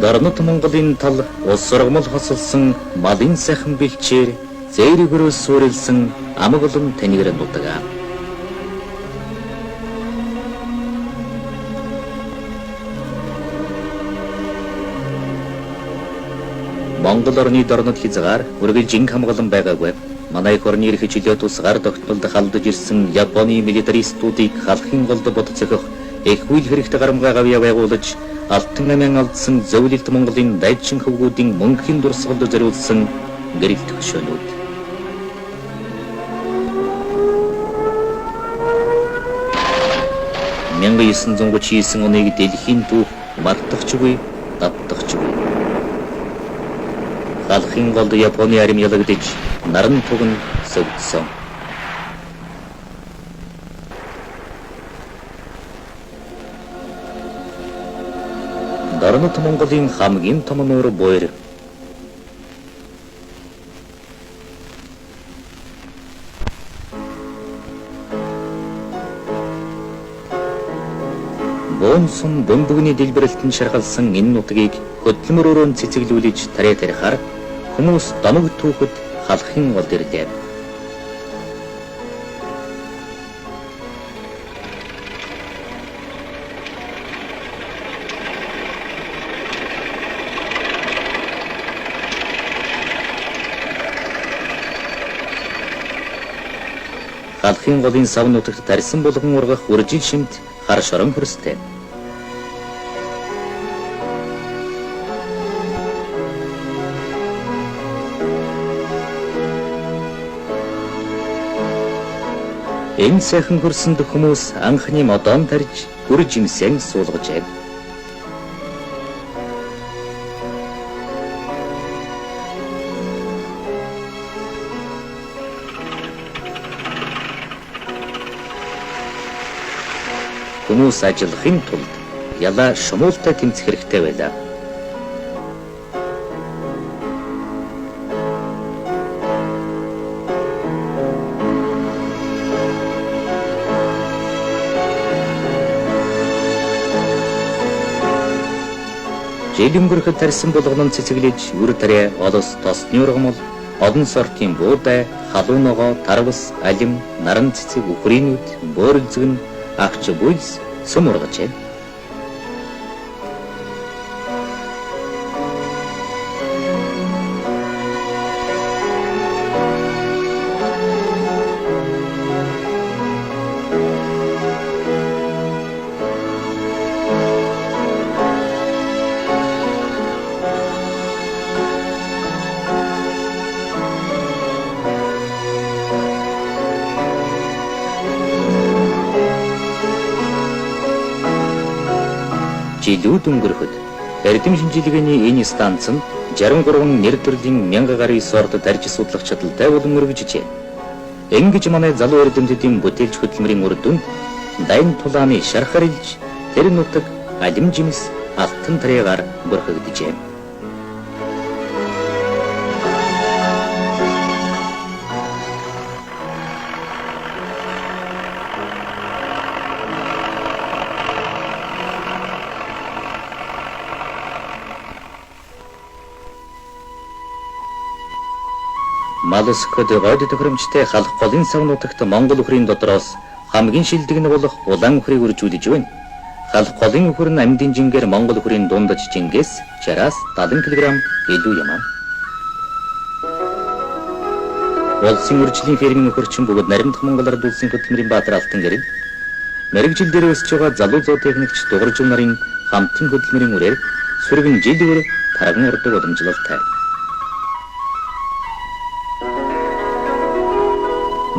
Дорнод Монголын тал улс сургамал хосолсон малын сайхан бэлчээр зээрэг өрөөс суурилсан амаг олон тэнэгэр нутаг. Монгол орны дорнод хязгаар үргэлж инх хамгаалан байгаагүй. Манай эх орны эрх чөлөө тус гар тогтнолд халдаж ирсэн Японы милитаристуудыг халахын голд бод цохих эх үйл хэрэгтэй гарамгаа гавьяа байгуулаж алтан амиан алдсан зөвлөлт Монголын дайчин хөвгүүдийн мөнхийн дурсгалд зориулсан гэрэл төгшөөнүүд. 1939 оныг дэлхийн түүх мартахчгүй, давтахчгүй. Халахын голд Японы арми ялагдаж, наран туг нь сөгдсөн. Дорнод Монголын хамгийн том нуур буйр. Бөөн сум бөмбөгний дэлбэрэлтэнд шаргалсан энэ нутгийг хөдөлмөр өрөөнд цэцэглүүлж тариа тарихаар хүмүүс домог түүхэд халахын голд ирлээ. Халахын голын сав нутагт тарьсан булган ургах үржил шимт хар шорон хөрстэй. Энэ сайхан хөрсөнд хүмүүс анхны модон тарьж, гүр жимсэн суулгажээ. Хүмүүс ажиллахын тулд ялаа шумуултай тэмцэх хэрэгтэй байлаа. Жил өнгөрөхөд тарьсан булган нь цэцэглэж, үр тариа, олос, тосны ургамал, олон сортын буудай, халуун ногоо, тарвас, алим, наран цэцэг, үхрийн нүд, бөөрөлзгөн, агч буйз, сүм ургажээ. Жилүүд өнгөрөхөд эрдэм шинжилгээний энэ станц нь 63 нэр төрлийн 1000 гаруй сорт тарьж судлах чадалтай болон өргөжжээ. Ингэж манай залуу эрдэмтдийн бүтээлч хөдөлмөрийн үр дүнд дайн тулааны шархаар илж тэр нутаг алим жимс алтан тариягаар бүрхэгдэжээ. Мал өсгөхөд гойд тохиромжтой халах голын сав нутагт Монгол үхрийн дотроос хамгийн шилдэг нь болох улаан үхрийг үржүүлж байна. Халах голын үхэр нь амьдын жингээр Монгол үхрийн дундаж жингээс 60-аас 70 кг илүү юм. Улсын үржлийн фермийн үхэрчин бөгөөд наримдах Монгол ард улсын хөдөлмөрийн баатар алтан гэрэл мэрэгжил дээр өсөж байгаа залуу зоотехникч Дугаржив нарын хамтын хөдөлмөрийн үрээр сүргэн жил бүр тарган урдаг уламжлалтай.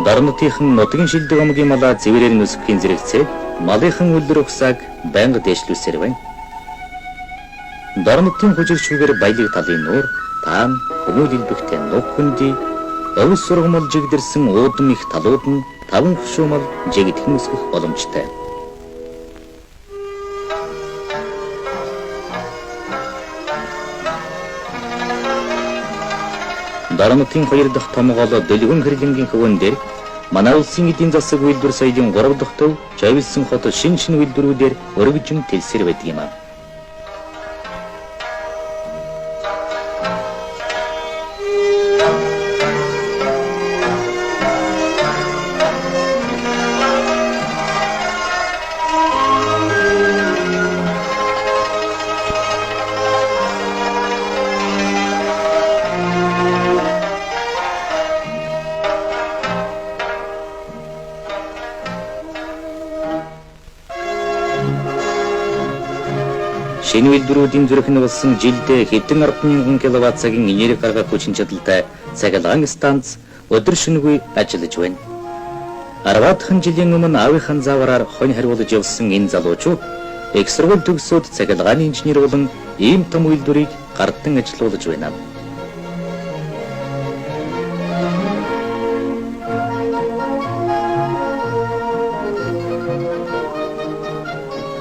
Дорнотынхан нутгийн шилдэг омгийн малаа зэврээр нь өсөхийн зэрэгцээ малынхан үлдэр угсааг байнга дээшлүүлсээр байна. Дорнотын хужир шүгээр баялаг талын нуур, таан, хүмүүл элбэгтэй нуг хүндий, өвс сургамал жигдэрсэн уудам их талууд нь таван хөшөө мал жигдхэн өсгөх боломжтой. Дорнотын хоёр дахь том гол Дөлгөн хэрлэнгийн хөвөн дээр манай улсын эдийн засаг үйлдвэр соёлын 3 дахь төв Чавилсан хот шин шин үйлдвэрүүдээр өргөжин тэлсэр байдаг юм. Шинэ үйлдвэрүүдийн зүрх нь болсон жилдээ хэдэн 10,000 киловатт цагийн энерги гаргах хүчин чадалтай цахилгаан станц өдөр шөнөгүй ажиллаж байна. 10 жилийн өмнө аавынхаа заавраар хонь хариулж явсан энэ залуучууд их сургууль төгсөөд цахилгааны инженер болон ийм том үйлдвэрийг гардан ажилуулж байна.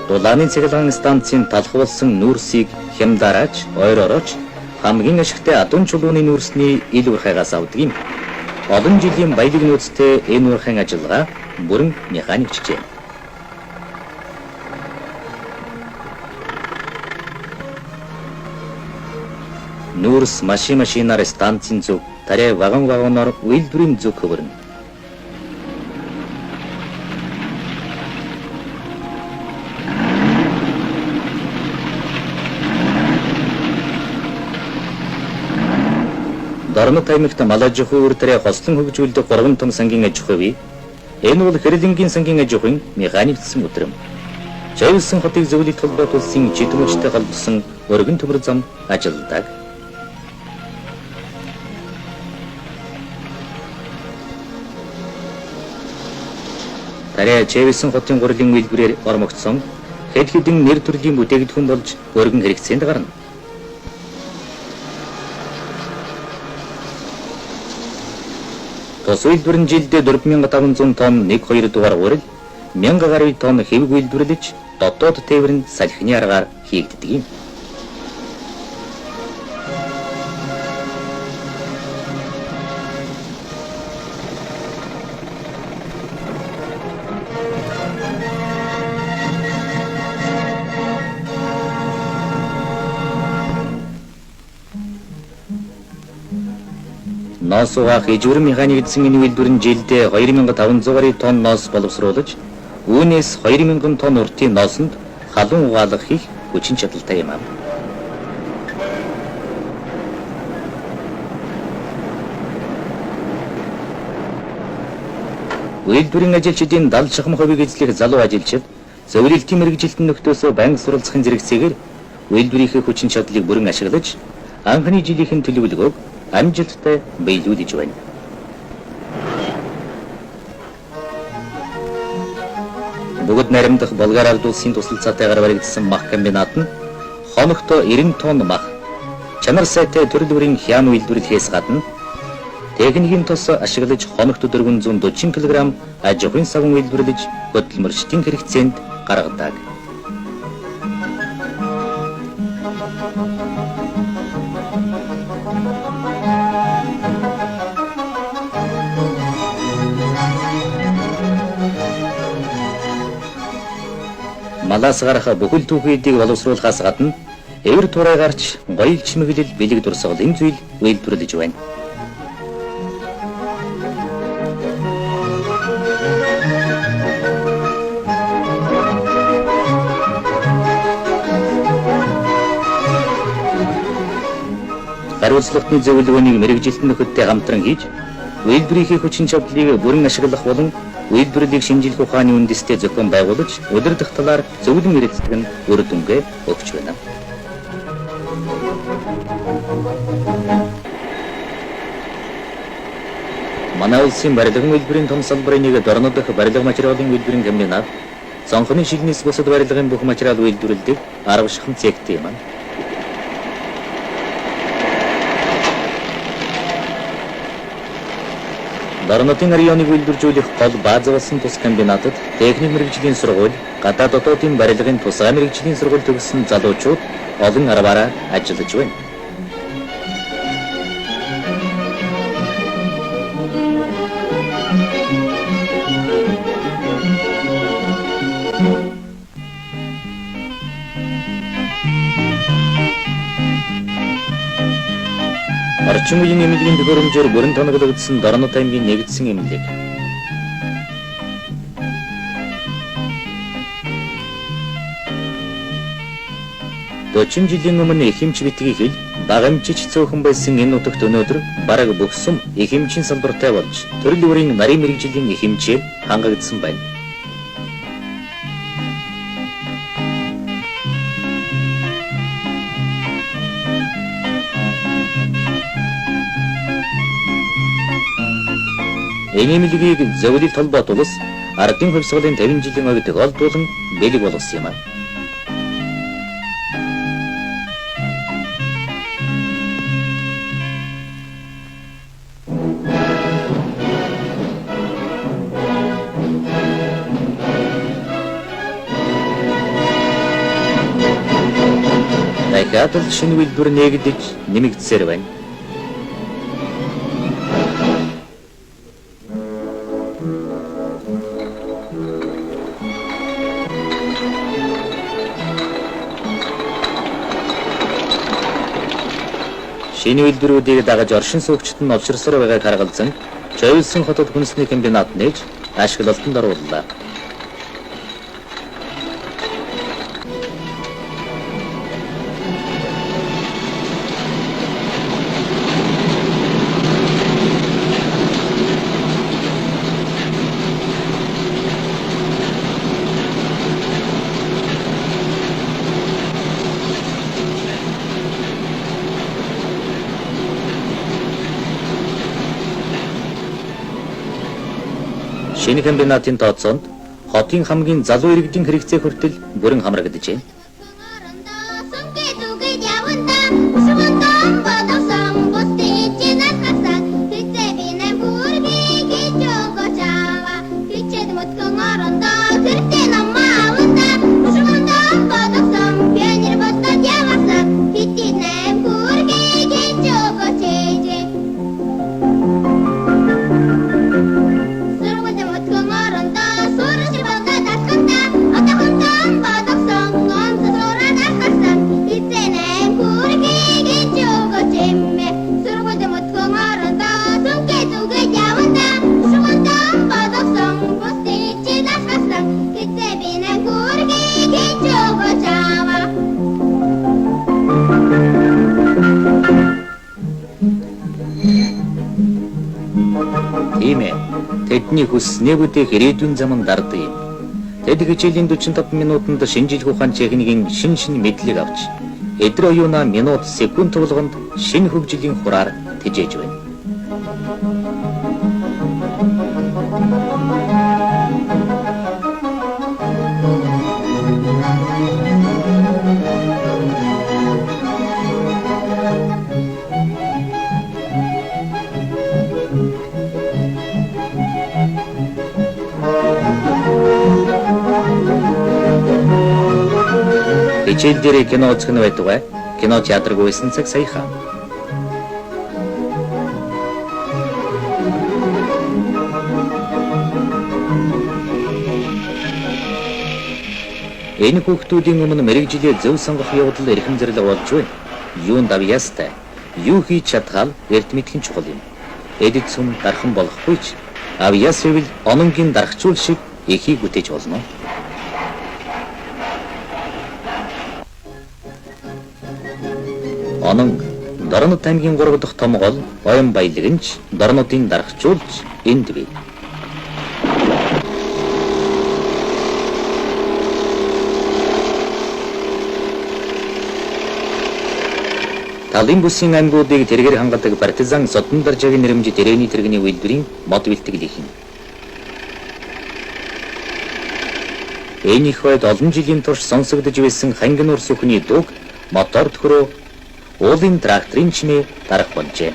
Дулааны цахилгаан станцын талх болсон нүүрсийг хямдараач, ойророоч хамгийн ашигтай адуун чулууны нүүрсний ил уурхайгаас авдаг юм. Олон жилийн баялаг нөөцтэй энэ уурхайн ажиллагаа бүрэн механикчжээ. Нүүрс машинаар станцын зүг, тариа вагон вагоноор үйлдвэрийн зүг хөвөрнө. Дорнод аймагт мал аж ахуйн үр тариа хослон хөгжүүлдэг 3 том сангийн аж ахуй бий. Энэ бол Хэрлэнгийн сангийн аж ахуйн механикдсан өдрөм. Чойрсон хотыг зөвлөлт холбоот улсын жид мөчтэй холбосон өргөн төмөр зам ажилладаг. Тариа Чэвсэн хотын гурлын үйлдвэрээр ормогцсон хэд хэдэн нэр төрлийн бүтээгдэхүүн болж өргөн хэрэгцээнд гарна. Тус үйлдвэр нь жилдээ 4500 тонн 1-2 дугаар гурил, 1000 гаруй тонн хэвэг үйлдвэрлэж дотоод тээвэр нь салхины аргаар хийгддэг юм. Ноос угаах ижвэр механикдсан энэ үйлдвэр нь жилдээ 2500 гаруй тонн ноос боловсруулж, үүнээс 2000 тонн уртын ноосонд халуун угаалга хийх хүчин чадалтай юм. Үйлдвэрийн ажилчдын 70% эзлэх залуу ажилчид зөвлөлтийн мэргэжилтэн нөхдөөсөө байнга суралцахын зэрэгцээгээр үйлдвэрийнхээ хүчин чадлыг бүрэн ашиглаж, анхны жилийнхэн төлөвлөгөөг амжилттай биелүүлж байна. Бүгд наримдах Болгар ард улсын тусалцаатайгаар баригдсан мах комбинат нь хоногт 90 тонн мах, чанар сайтай төрөл бүрийн хяам үйлдвэрлэхээс гадна техникийн тос ашиглаж хоногт 440 кг аж ахуйн саван үйлдвэрлэж хөдөлмөрчдийн хэрэгцээнд гаргадаг. Малаас гарах бүхэл түүхийдийг боловсруулахаас гадна эвэр туурай гарч гоёл чимэглэл бэлэг дурсгалын зүйл үйлдвэрлэж байна. Хариуцлагатны зөвлөгөөнийг мэргэжилтэн нөхөдтэй хамтран хийж, үйлдвэрийнхээ хүчин чадлыг бүрэн ашиглах болон үйлдвэрлэлийг шинжилэх ухааны үндэстэй зохион байгуулж, удирдах талаар зөвлөн ярилцлага нь үр дүнгээ өгч байна. Манай улсын барилгын үйлдвэрийн том салбарын нэг Дорнод дахь барилга материалын үйлдвэрийн комбинат цонхны шилнээс бусад барилгын бүх материал үйлдвэрлэдэг 10 шахан цехтэй юм. Дорнодын районыг үйлдвэржүүлэх гол бааз болсон тус комбинатад техник мэргэжлийн сургууль, гадаад дотоодын барилгын тусгай мэргэжлийн сургууль төгссөн залуучууд олон арваараа ажиллаж байна. Орчин үеийн эмнэлгийн төхөөрөмжөөр бүрэн тоноглогдсон Дорнод аймгийн нэгдсэн эмнэлэг. 40 жилийн өмнө эхэмч битгий хэл баг эмчич цөөхөн байсан энэ нутагт өнөөдөр бараг бүх сүм эхэмчийн салбартай болж төрөл бүрийн нарийн мэргэжлийн эхэмчээр хангагдсан байна. Энэ эмнэлгийг зөвлөл толгойт улс ардын хувьсгалын 50 жилийн ойг тохиолдуулан бэлэг болгосон юм. Дахиад л шинэ үйлдвэр нээгдэж нэмэгдсээр байна. Шинэ үйлдвэрүүдийг дагаж оршин суугчид нь олширсоор байгааг харгалзан Чойволсон хотод хүнсний комбинат нээж ашиглалтанд орууллаа. Шинэ комбинатын тооцоонд хотын хамгийн залуу иргэдийн хэрэгцээ хүртэл бүрэн хамрагджээ. Тийм ээ. Тэдний хүсснээ бүтээх ирээдүйн зам нь дарддаг юм. Тэд хичээлийн 45 минутанд шинжлэх ухаан техникийн шин шин мэдлэг авч эдгээр оюунаа минут, секунд болгонд шинэ хөгжлийн хураар тэжээж байна. Хичээл дээр кино үзэх нь байтугай кино театрг байсан цаг саяхан. Энэ хүүхдүүдийн өмнө мэргэжлээ зөв сонгох явдал эрхэм зэрлэг болж байна. Юунд авьяастай, юу хийж чадхаал эрт мэдэх нь чухал юм. Эдит сүм дархан болохгүй ч авьяас байвал ононгийн дархчуул шиг эхийг бүтээж болно. Онон Дорнод аймгийн 3 дахь том гол Оён баялаг нь ч Дорнодын дархчуулж энд бий. Талын бүсийн аймагуудыг тэргээр хангадаг партизан Содон даржаагийн нэрэмжит Ирэний тэрэгний үйлдвэрийн мод бэлтгэл их юм. Энэ их байд олон жилийн турш сонсогдож байсан хангинуур сүхний дууг мотор төхрөө уулын тракторын чимээ дарах болжээ.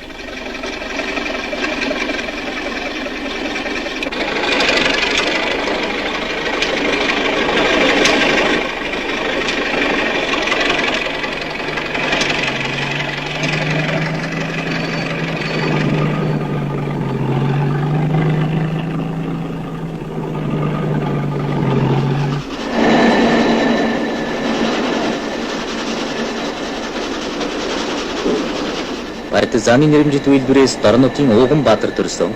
Партизаны нэрэмжит үйлдвэрээс Дорнодын ууган баатар төрсөн.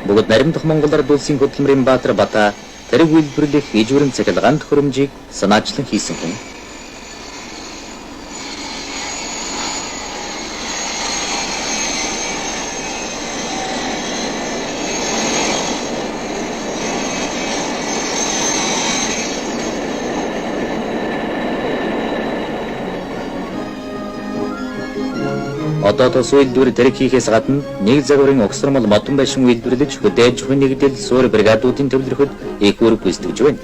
Бөгөөд наримдах Монгол ард улсын хөдөлмөрийн баатар Бата тэрэг үйлдвэрлэх ижвэрэн цахилгаан төхөөрөмжийг санаачлан хийсэн хүн. Одоо тус үйлдвэр тэрэг хийхээс гадна нэг загварын угсармал модон байшин үйлдвэрлэж хөдөө аж ахуйн нэгдэл суурь бригадуудын төвлөрөхөд их үүрэг гүйцэтгэж байна.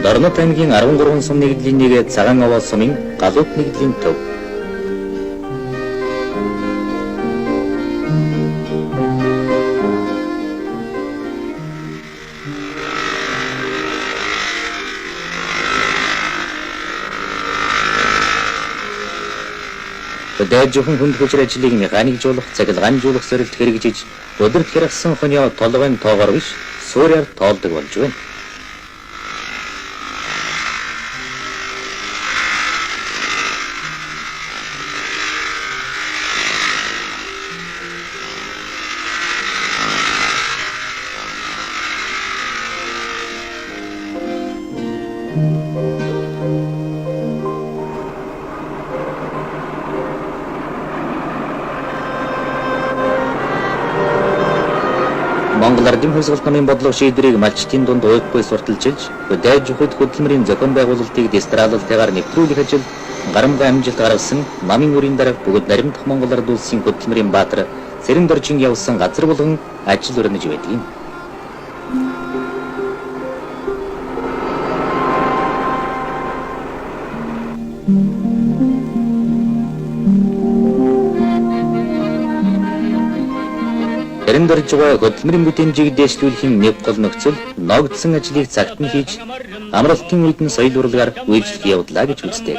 Дорнод аймгийн 13 сум нэгдлийн нэг Цагаан овоо сумын галууд нэгдлийн төв. Хөдөө аж ахуйн хүнд хүчээр ажлыг механикжуулах, цахилгаанжуулах зорилт хэрэгжиж, өдөрт хэрэгсэн хонио толгойн тоогоор биш, суурьаар тоолдог болж байна. Монгол Ардын хувьсгалт намын бодлого шийдвэрийг малчдын дунд уйдгүй сурталчилж, хөдөө аж ахуйд хөдөлмөрийн зохион байгуулалтыг дестралалтайгаар нэвтрүүлэх ажилд гарамгай амжилт гаргасан намын үрийн дарга бөгөөд наримдах Монгол Ард улсын хөдөлмөрийн баатар Цэрэндоржин явсан газар булган ажил өрнөж байдаг юм. Цэрэндоржгой хөдөлмөрийн бүтээмжийг дээшлүүлэхийн нэг гол нөхцөл ногдсон ажлыг цагт нь хийж амралтын үед нь соёл урлагаар үйлчлэх явдлаа гэж үздэг.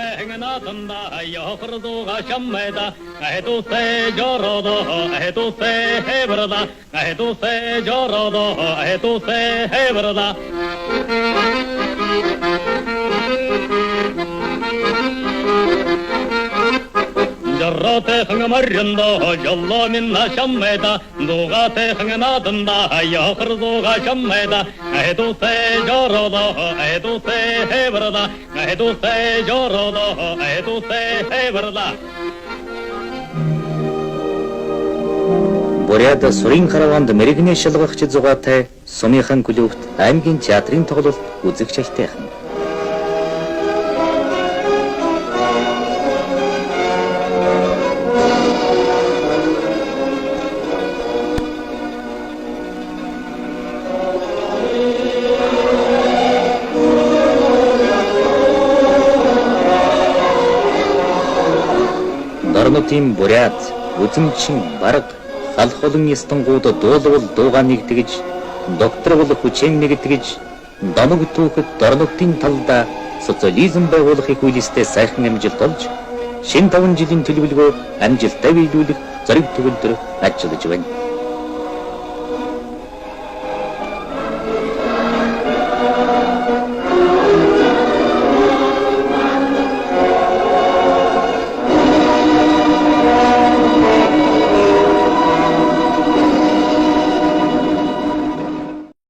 Бурят сурын караванд мэрэгний шалгагч зугаатай сумынхан клубт аймгийн театрын тоглолт үзэх чагтайхан. Дорнодын бурят, үзэмчин, бараг, халх олон ёстонгууд дуулвал дуугаа нэгтгэж, доктор бол хүчээн нэгтгэж, домог түүхэд Дорнодын талдаа социализм байгуулах их үйлстэй сайхан амжилт олж, шинэ 5 жилийн төлөвлөгөө амжилттай биелүүлэх зориг төгөлдөр ажиллаж байна.